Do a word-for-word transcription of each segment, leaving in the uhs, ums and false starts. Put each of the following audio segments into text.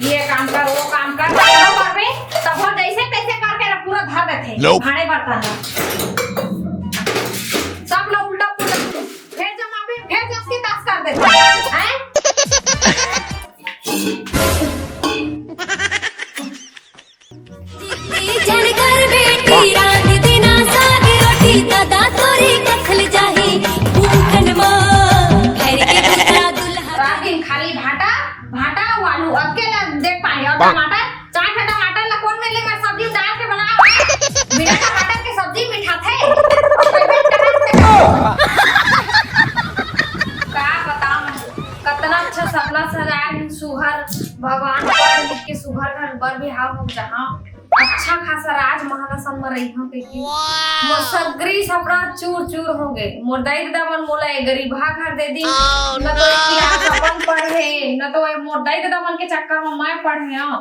ये काम कर, वो काम कर, तभो करबे, तभो जैसे तैसे करके पूरा धर देथे। Nope। भाड़े बर्तन ला। सब लोग उल्टा पुल्टा, फिर जमाबे, फिर जस के तस कर देथे। हैं? झन कर बेटी रांध देना साग रोटी, दादा तोरी कखल जाही भूखन मा। घर के दूसरा दुल्हा रात दिन खाली भाटा, भाटा अउ आलू, अतके ला देख पाए। अउ टमाटर, चार ठा टमाटर ला कोन मेर ले मैं सब्जी उतार के बनाओ? बिना टमाटर के सब्जी मिठाथे? का बताऊं, कतना अच्छा सपना सजाए हूँ, सुघर, भगवान पढ़ लिख के सुघर घर बर बिहाव हो जहाँ। अच्छा खासा राजमहल असन म रहिहंव कहिके। मोर सगरी सपना चूर चूर हो गे। मोर दाई ददा मन मोला ए गरीबहा घर दे दिन। न तो ए किराया अपन पढ़े, न तो ए मोर दाई ददा मन के चक्कर म मैं पढ़े हंव।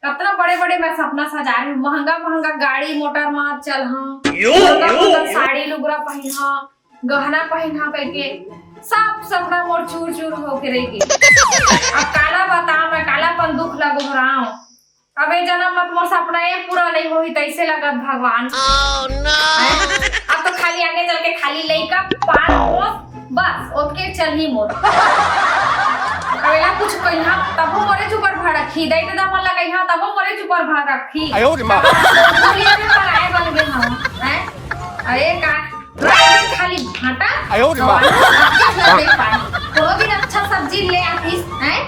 कतना बड़े बड़े मैं सपना सजाए हंव। महंगा महंगा गाड़ी मोटर म चलहंव। महंगा महंगा साड़ी लुगरा पहिनहंव। गहना पहिनहंव कहिके। सब सपना मोर चूर चूर होके रह गे। अब काला बताओं मैं, काला अपन दुख ला गोहराओं। अब ए जनम म तो मोर सपना ए पूरा नइ होही, तइसे लगत भगवान। हैं? अब तो खाली आगे चल के खाली लइका, पाल पोस, बस, ओतके चलही मोर। अब एला कुछ कहिहा, तभो मोरे चुपर भड़कही, दई ददा मन ला कहिहा, तभो मोरे चुपर भड़कही। आयो रे माँ। बोलिया में पराए बन गे हंव, हैं? अरे का रात दिन खाली भाटा। आयो रे माँ। अउ आलू, सब्जी ला देख पानी। कोनो दिन अच्छा सब्जी ले आतीस, हैं?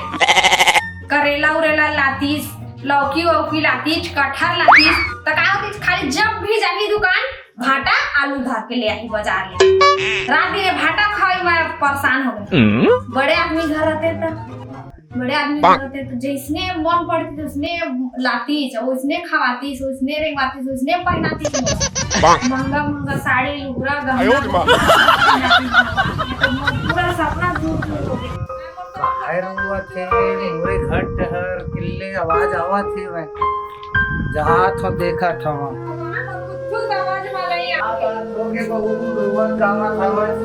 करेला उरेला लातीस, लौकी वौकी लातीस, कटहर लातीस, त का होतीस? खाली जब भी जाही दुकान, भाटा आलू धर के ले आही बाजार ले। रात दिन ये भाटा खाई मैं परेशान हो गई। बड़े आदमी घर रहते त बड़े आदमी पाक। रहते तो जैसने मन पड़ती, उसने लातीस, उसने खवातीस, उसने रेंगवातीस, उसने पहनातीस मोला। पाक। महंगा महंगा साड़ी, लुगरा, गहना, आयो रे माँ। पहनातीस। तो मोर पूरा सपना चूर चूर हो गया। काय रोवत हे, मोरे घर डहर किल्ले आवाज आवत हे, मैं जात हो, देखत हो। कुछ आवाज वाला ही आ गया। ओके, बहू, रोवत गावत हवस।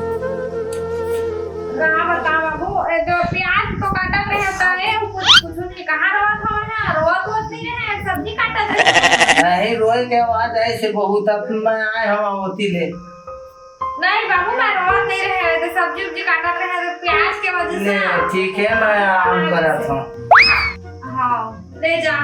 का बताओ बाबू, ए जो प्याज तो काटत रहे त ए कुछ, कुछ नहीं, कहाँ रोवत हवय ना, रोवत होत नहीं रहे, सब्जी काटत रहे। नहीं, रोए के आवाज आए से बहुत, अब मैं आए हवा होती ले। नहीं बाबू, मैं रोवत नहीं रहे, तो सब्जी उब्जी काटत रहे, तो प्याज के वजह से ले, ना। ठीक है, मैं आराम करत हूँ। हाँ, ले जा।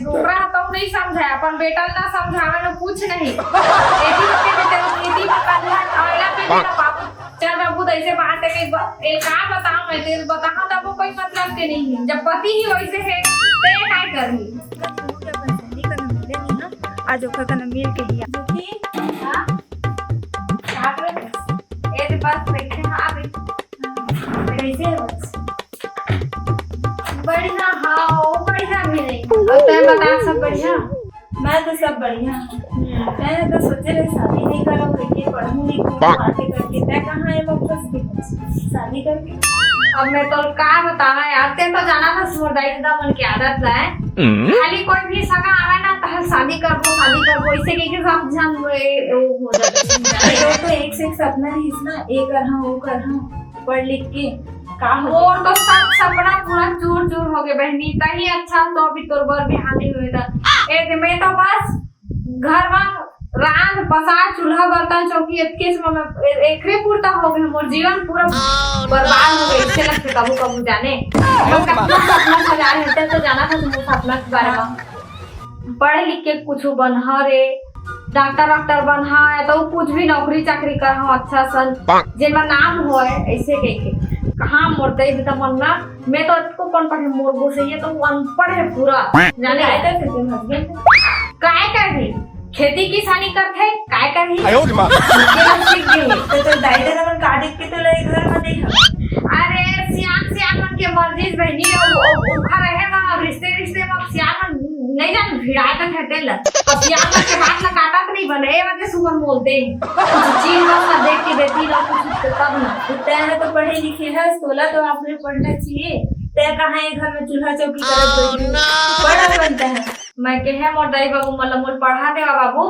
डोकरा ह तो नहीं समझे, अपन बेटा ला समझावे न कुछ नहीं। एती होके बेटे वो खेती में करना, आला पे भी ना बाबू। चल बाबू, तो ऐसे बात है कि ब-, ए का बताऊं मैं, तेरे बताहा तब वो कोई मतलब के नहीं है। जब पति ही वैसे है, तो ये काय करही? आज ओकर कने मिल के ही आ। हाँ? का करे? ए, तो बस बैठे हैं, आ बैठे। कैसे हो? बढ़िया, हाँ, वो बढ़िया भी नहीं। और तैं बता, सब बढ़िया? मैं तो सब बढ़िया। हम्म। मैं तो सोचे रहे शादी नहीं करो, करके पढ़ूं लिखूं, आगे करके। तैं कहाँ है, वापस भी शादी करके? अब मैं तो का बतावा यार, तैं तो जाना था, मोर दाई ददा मन की आदत ला है। हम्म। खाली कोई भी सगा आवे ना, तो शादी करबो, शादी करबो, इसे कह के सब जन ए, वो हो जाते हैं। तो, तो एक से एक सपना रहिस ना, ये कर हाँ, वो कर हाँ। पढ़ लिख के का हो? मोर तो सब सपना पूरा चूर चूर हो गए बहनी। तही अच्छा तो अभी तोर बर बिहाव नहीं हुए था। ए, मैं तो बस घर में रांध बसा, चूल्हा बर्तन चौकी एतके से मैं ए-, एकरे पूरता हो गए। मोर जीवन पूरा बर्बाद हो गए। इसे लगते कबू कबू जाने मैं कितना सपना सजा रहे थे, तो जाना था तुम सपना के बारे में। पढ़ लिख के कुछ बनहा रे, डॉक्टर वाक्टर बनहा, या तो कुछ भी नौकरी चाकरी करहा अच्छा सन, जेमा नाम होय, ऐसे कह के। कहाँ मोर दई ददा मन ना, मैं तो अतको पढ़ पढ़े, मोर गोसैया तो अनपढ़ है पूरा, जाने? काय करथे तेरे husband? काय करही? खेती किसानी करथे, काय करही? आयो रे माँ। ये लोग सीख गए। तो तोर दाई ददा मन का देख के तो लगे घर में देखा। अरे सियान सियान मन के मर्जी बहनी, ओ, ओ, ओखर रहे ना, रिश्ते रिश्ते में सियान मन नहीं जान भिड़ाए तक हटे ला। अब सियान मन के बात ना काटा तो नहीं बने, ये वजह सुमन बोलते हैं। कुछ चीज बस ना देख के देती ना कुछ तब ना। तैं तो पढ़े लिखे है, तोला तो आपने पढ़ना चाहिए। तैं कहाँ ये घर में चूल्हा चौकी करत बैठी? पढ़ा बनता है। मैं कहे मोर दाई बाबू मन ला मोर पढ़ा देवा बाबू।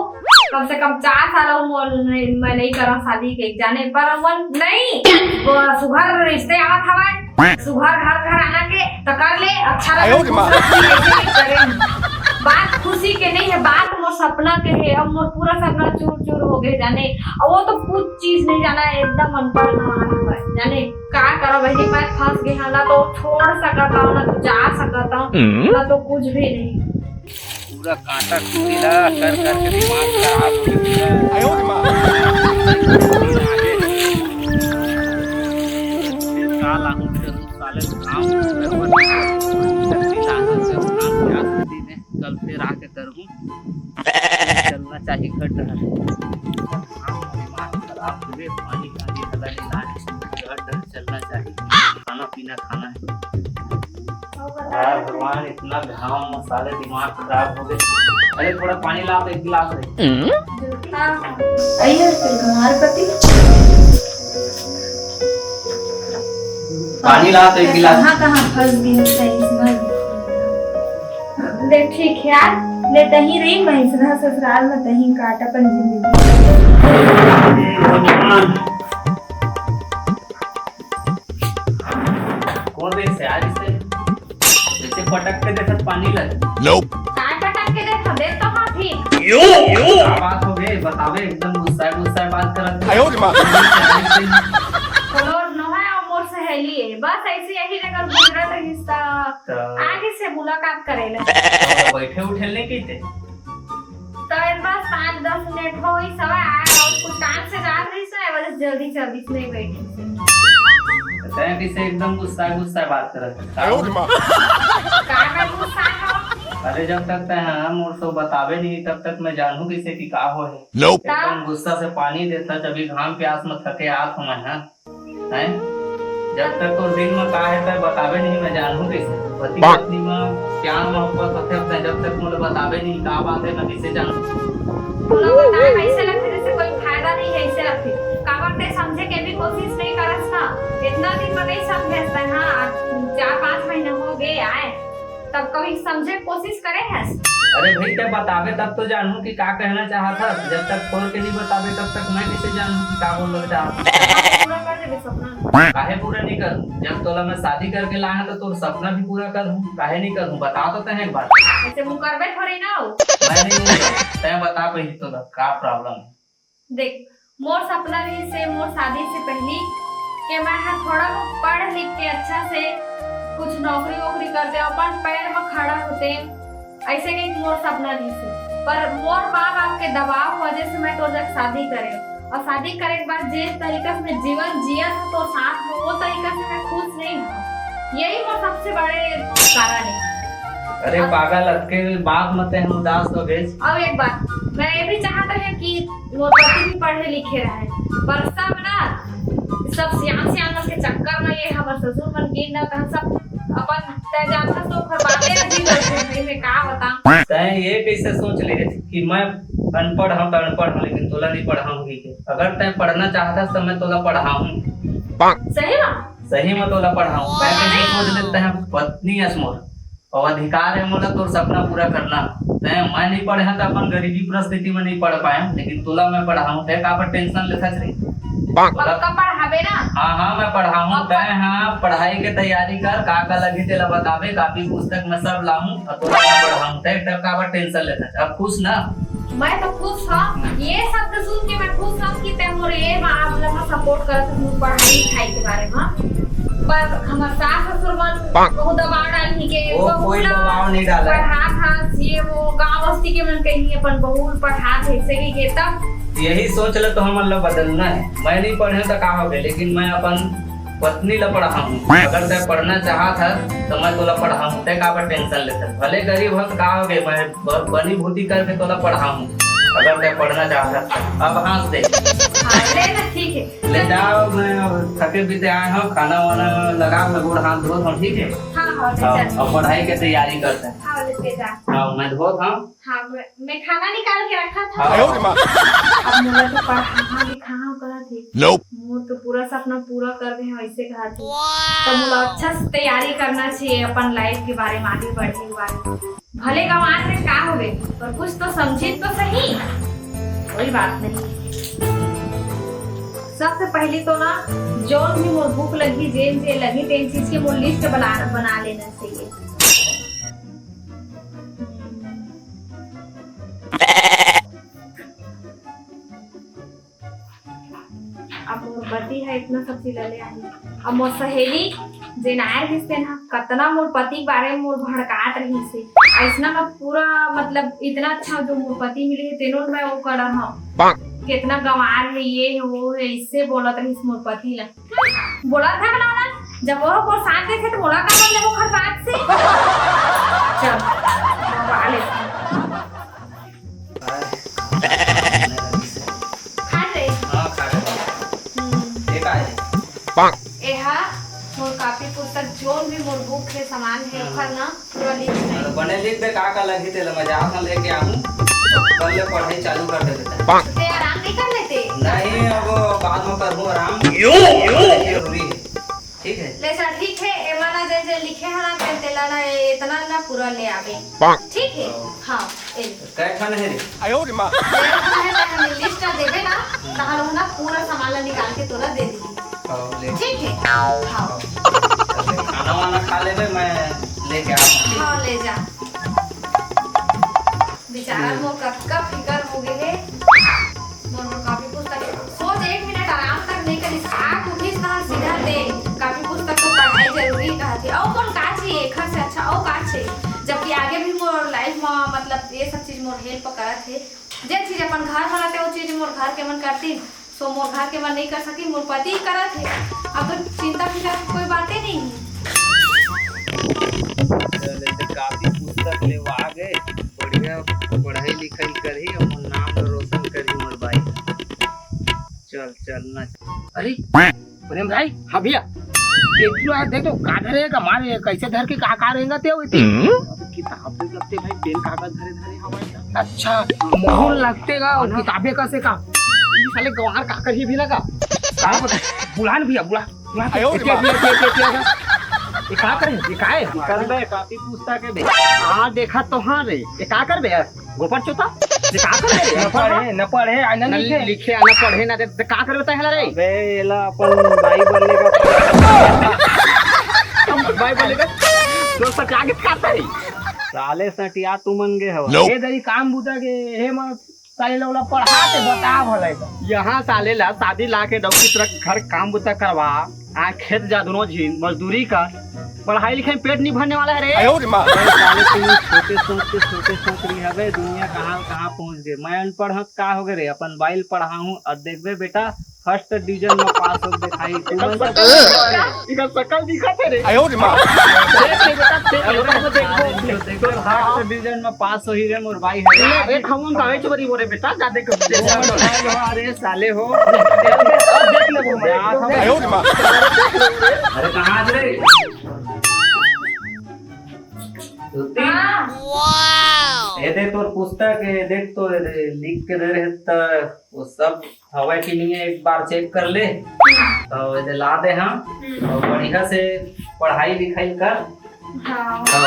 कम से कम चार साल हो मोर नहीं, मैं नहीं करा शादी के जाने, पर मन नहीं, वो सुघर रिश्ते आवत हवय, सुघर घर घराना के, तो कर ले, अच्छा लगे, आयो रे माँ। खूबसूरत चीज ऐसे नहीं करे। बात खुशी के नहीं है, बात मोर सपना के है। अब मोर पूरा सपना चूर चूर हो गए जाने। और वो तो कुछ चीज नहीं जाना है, एकदम अनपढ़ गंवार हवय जाने। का करो बहिनी, मैं फंस गए हूँ, ना तो छोड़ सकता हूँ, ना तो जा सकता हूँ, हम्म। ना तो कुछ भी नहीं। पूरा कांटा कुटी ला कर कर के दिमाग खराब हो गया। आयो रे माँ। फिर का लाहूं, फिर साले काम करवा, शक्ति लाहूं, जब काम के आखिरी दिन है, कल फिर आके करहूं। चलना चाहिए घर डहर। काम दिमाग खराब हो गया, पानी का भी पता नहीं, आज घर डहर चलना चाहिए, खाना पीना खाना है। यार भगवान, इतना घाम मसाले, दिमाग खराब हो गए। अरे, थोड़ा पानी ला तो एक गिलास दे। हाँ, हाँ। आइए, फिर हमारे पति। पानी ला तो एक गिलास। कहाँ, कहाँ फंस गई सही समझ। देख, ठीक है यार, ले तहीं रही मैं, इसना ससुराल में तहीं काट अपन जिंदगी। कौन देख से आज इसे जैसे पटक के देखत पानी लग। Nope। काय पटक के देखत? देख तो हाँ ठीक। यो, यो। का बात हो गए? बतावे, एकदम गुस्सा गुस्सा बात करत। आयो रे माँ। बोलो, नोहा और मोर सहेली है, बस ऐसे यही जगह गुजरत रहिस त तो आगे से मुलाकात करे ले। तो बैठे उठे नहीं कहते? तो एक बार पाँच दस मिनट हो ही सवा आए और कुछ काम से जा रही से, वजह से जल्दी जल्दी से नहीं बैठी से। तैं किसे एकदम गुस्सा गुस्सा बात करत है? आयो रे माँ। का मैं गुस्सा हो? अरे, जब तक तैं हम और सो बतावे नहीं, तब तक मैं जानू किसे की का हो है। Nope। एकदम गुस्सा से पानी देता, जब घाम प्यास में थके आत हूँ मैं, हाँ? हैं? जब तक तोर दिल में का है, तैं बतावे नहीं, मैं जानहूं कैसे? पति पत्नी में प्यार मोहब्बत होथे, तैं जब तक मोला बतावे नहीं, का बात है, मैं कैसे जानूं? तोला बता, ऐसे लगथे जैसे कोई फायदा नहीं है, ऐसे लगथे। काबर तैं समझे के भी कोशिश नहीं करस ना। इतना दिन में नहीं समझे तैं, हाँ, आज चार पाँच महीना हो गए आए। तब कभी समझे के कोशिश करे हस? अरे भाई, तैं बताबे तब तो जानहूं कि का कहना चाहत हस। जब तक खोल के नहीं बताबे, तब तक मैं कैसे जानहूं कि का बोलना चाहत हस? पूरा कर देबे सपना। काहे पूरा नहीं करूं? जब तोला मैं शादी करके लाया तो तोर सपना भी पूरा करूं। काहे नहीं करूं? बता तो तैं एक बार। ऐसे मुंह करबे थोड़ी ना हो। मैं नहीं मुंह करूं। तैं बता पहले तोला का problem है? देख, मोर सपना रहिस हे मोर शादी से पहिली के मैं ह थोड़ा बहुत पढ़ लिख के अच्छा से कुछ नौकरी वोकरी करते, अपन पैर म खड़ा होते, ऐसे कहीं मोर सपना रहिस हे। पर मोर माँ बाप के दबाव वजह से मैं तोर जग शादी करे, और शादी करे के बाद जे तरीका से मैं जीवन जियत हूँ तोर साथ में, वो तरीका से मैं खुश नहीं हूँ। यही मोर सबसे बड़े कारण है। अरे अब पागल, अतके बात म तैं उदास हो गइस। अब एक बात, मैं ये भी चाहत रहे कि मोर पति भी पढ़े लिखे रहे, पर सब ना, सब सियान सियान मन के चक्कर में ये हमर ससुर मन गिर ना तहन सब अपन तय जानता तो ओकर बाते अजीब लगथे भाई, मैं का बताऊं। तैं ये कैसे सोच ले कि मैं अनपढ़ हूँ तो अनपढ़ हूँ, लेकिन तोला नहीं पढ़ाऊंगी के? अगर तैं पढ़ना चाहता तो मैं तोला पढ़ाऊं। सही में? सही में तोला पढ़ाऊं। तैं कैसे सोच ले, तैं पत्नी अस मोर। अउ अधिकार हे मोला तोर सपना पूरा करना। तैं, मैं नहीं पढ़े हंव त अपन गरीबी परिस्थिति में नहीं पढ़ पाए हंव, लेकिन तोला मैं पढ़ाहूं, तैं काबर tension लेथस रे? तोला पक्का पढ़ाबे ना? हाँ, हाँ, मैं पढ़ाहूं। पक्का। तैं, हाँ, पढ़ाई के तैयारी कर, का का लगही तेला बताबे, कापी पुस्तक मैं सब लाहूं, अउ तोला मैं पढ़ाहूं। तैं, तैं काबर tension लेथस? अब खुश ना? मैं तो खुश हूँ, ये शब्द सुन के मैं खुश हूँ कि तैं मोर ये मामला में support करत हूँ पढ़ाई लिखाई के बारे में। पर हमर सास ससुर मन बहुत दबाव डालही के वो बहू कोई ला दबाव नहीं डाला है। पढ़ात हस, ये वो गांव बस्ती के मन कहीं अपन बहू ला पढ़ात हे, ऐसे कही के तब यही सोच ले तो हमन ला बदलना है। मैं नहीं पढ़े तो का हो गए, लेकिन मैं अपन पत्नी ला पढ़ाहूं। अगर तैं पढ़ना चाहत हस तो मैं तोला पढ़ाहूं, तैं काबर tension लेथस? भले गरीब हस, का हो गए, मैं ब-, बनी भूती करके तोला पढ़ाहूं, अगर तैं पढ़ना चाहत हस। अब हाँस दे। हाँ, ले ना, ठीक है। ले जाओ, मैं थके बीते आए हूँ, खाना वाना लगा, मैं गोड़ हाथ धोत हूँ, ठीक है? हाँ, हाँ, ले हाँ, जा। अब पढ़ाई के तैयारी करते हैं। हाँ, ले जा। हाँ, मैं धोत हूँ। हाँ, मैं, मैं खाना निकाल के रखा था। हाँ। अब मोला तो पढ़ाहा लिखाहा करत हे। Nope। मोर तो पूरा सपना पूरा कर दे हंव, ऐसे कहा तू। तो मोला अच्छा से तैयारी करना चाहिए अपन life के बारे में, आगे बढ़ने के बारे में। भले गंवार में का होवे, पर कुछ तो समझी तो सही। कोई बात नहीं। सबसे पहले तो ना, जौन भी मोर भूख लगी, जेन जे लगी, तेन चीज के मोर लिस्ट बना बना लेना चाहिए। अब मोर पति ह इतना सब्जी ले ले आही। अब मोर सहेली जेन आए रहिस, तेन ह कतना मोर पति के बारे में मोर भड़कात रहिस हे। अइसना में पूरा, मतलब, इतना अच्छा जो मोर पति मिले हे, तेनो ल मैं वो करत हव। कितना गंवार हे, ये हे, वो हे, इससे बोलत रहिस मोर पति ला। बोलत था ना, ना, जब वो मोर साथ देखे तो मोला का मतलब ओखर बात से। चल, मंगवा ले। खात रहे। हाँ, खा रहे। हम्म। ये का है? एहा मोर कॉपी पुस्तक, जोन भी मोर बुक के सामान हे, हाँ। ओखर ना पूरा लिख दे। हाँ, तो बने लिख दे, का का लगही, तेला मैं जात हूँ लेके आहूँ, कल ले पढ़ाई चालू कर देबे तें। ते आराम नहीं कर लेते? नहीं, अब बाद में करहूँ आराम। यो, यो। जरूरी है। ठीक है। ले चल, ठीक है, एमा ना जे, जे लिखे हन ना, ते-, तेला ना, ए-, इतना ना पूरा ले आबे। ठीक है? हाँ। हाँ, ए ले। कै ठन है रे? आयो रे माँ। जे ठन है, ते हमने लिस्ट देबे ना, तहां लोग ना पूरा सामान ला निकाल के तोला दे दी। हाँ, ले। ठीक है? हाँ। खाना वाना खा लेबे, मैं लेके आऊँ। हाँ, ले जा। बेचारा मोर कतका फिकर हो गे हे। मोर, मोर कॉपी पुस्तक, सोच, एक मिनट आराम तक नहीं करिस। आँख उठिस ना, सीधा दे कॉपी पुस्तक, तो पढ़ाई जरूरी कहत हे। अउ कौन का चाहिए एखर से अच्छा, अउ का चाहिए? जबकि आगे भी मोर लाइफ में, मतलब, ये सब चीज मोर हेल्प करत हे। जे चीज अपन घर में रहते, वो चीज मोर घर के मन करती। सो मोर घर के मन नहीं कर सकी, मोर पति ही करत हे। अब तो चिंता फिकर की कोई बाते नहीं है। चल, ऐसे कॉपी पुस्तक लेवा गे, बढ़िया पढ़ाई लिखाई करही और मोर नाम ला रोशन करही मोर बाई। चल, चल ना। अरे, प्रेम भाई। हाँ भैया। देख लो यार, देख तो का धरे का मारे, कैसे धर के का, का रहेगा ते हुई थी? हम्म? अब किताब देख लगते भाई, पेन कागज धरे धरे हवा। अच्छा, मोहर लगते का और किताबें का से का? ये साले गंवार का करही भी लगा। का बता? बुला ना भैया, बुला, बुला। आयो रे बाप। ये का करे? ये का है? कर बे, कॉपी पुस्तक है बे। हाँ, देखा तो हाँ रे। ये का कर बे? गोबर चोता? ये का कर बे? न पढ़े, न पढ़े, आ न न लिखे। लिखे, आ न पढ़े, ना दे, दे का कर बता है रे? अबे, एला अपन बाई बल्ले का। बाई बल्ले का? दोस्त क्या गीत गाता है? साले सटिया तुमन गे हवा। ए दरी काम बुता के, हे मत साले ला ओला पढ़ा के बता भले। यहाँ साले ला शादी ला के डौकी तरह घर काम बुता करवा, आ खेत जा दोनों झिन मजदूरी कर, पढ़ाई लिखाई में पेट नहीं भरने वाला है रे। आयो रे माँ। अरे साले तुम छोटे सोच के छोटे सोच रही हवे, दुनिया कहाँ कहाँ पहुँच गए। मैं अनपढ़ हूँ का हो गए रे, अपन बाइल पढ़ाऊँ और देखबे बेटा फर्स्ट डिवीजन में पास हो दिखाई। तू मन इकर शकल दिखत है रे। आयो रे माँ। देख ले बेटा, देख ले, देख ले, देख ले। फर्स्ट डिवीजन में पास हो ही रे मोर भाई है। ले, एक हम कागज बरी बोले बेटा, जा देख, देख। अरे साले हो। अब देख ले वो मैं। आयो रे माँ। अरे कहाँ रे? हाँ। ये दे तोर पुस्तक है, देख तो ये दे, लिख के दे रहे त वो सब हवय कि नहीं है, एक बार चेक कर ले। तो ये ला दे हम, हम्म। और बढ़िया से पढ़ाई लिखाई कर। हाँ। तो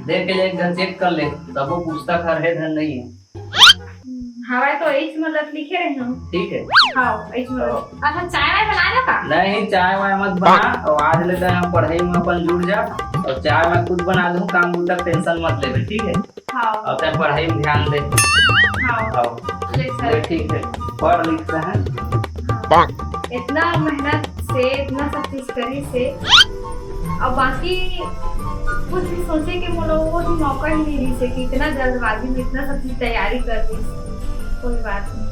देख के एक झन चेक कर ले, तब वो पुस्तक हर है धन नहीं है। हम्म, हवय तो एच मतलब लिखे रहे हम। ठीक है। हाँ, एच मतलब। हाँ। अच्छा, चाय वाय बना लो का? नहीं, चाय वाय मत बना। और आज ले तो हम पढ़ाई में अपन जुड़ जा, और चाय मैं खुद बना दूँ, काम बुता टेंशन मत लेबे, ठीक है? हाँ। और तब पढ़ाई में ध्यान दे। हाँ। हाँ। ले सर। ठीक है, पढ़ लिख रहे हैं। हाँ। इतना मेहनत से, इतना सब चीज करी से, और बाकी कुछ भी सोचे के मोला वो भी मौका ही नहीं रही से कि इतना जल्दबाजी में इतना सब चीज तैयारी कर दी। कोई बात नहीं,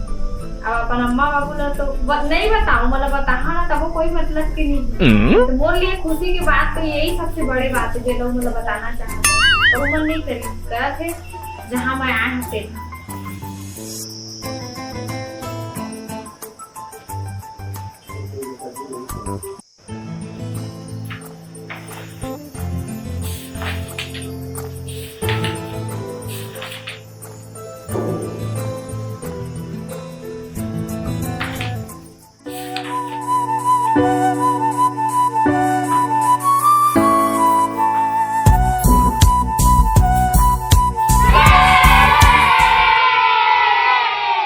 अब अपन अम्मा बाबू ला तो ब-, नहीं बताऊं, मतलब बताहा ना तब कोई मतलब के नहीं। हम्म। तो मोर लिए खुशी की बात तो यही सबसे बड़ी बात है, जो लोग मतलब बताना चाहते हैं, तो वो मन नहीं करी, गलत है। जहाँ मैं आए हूँ, तेन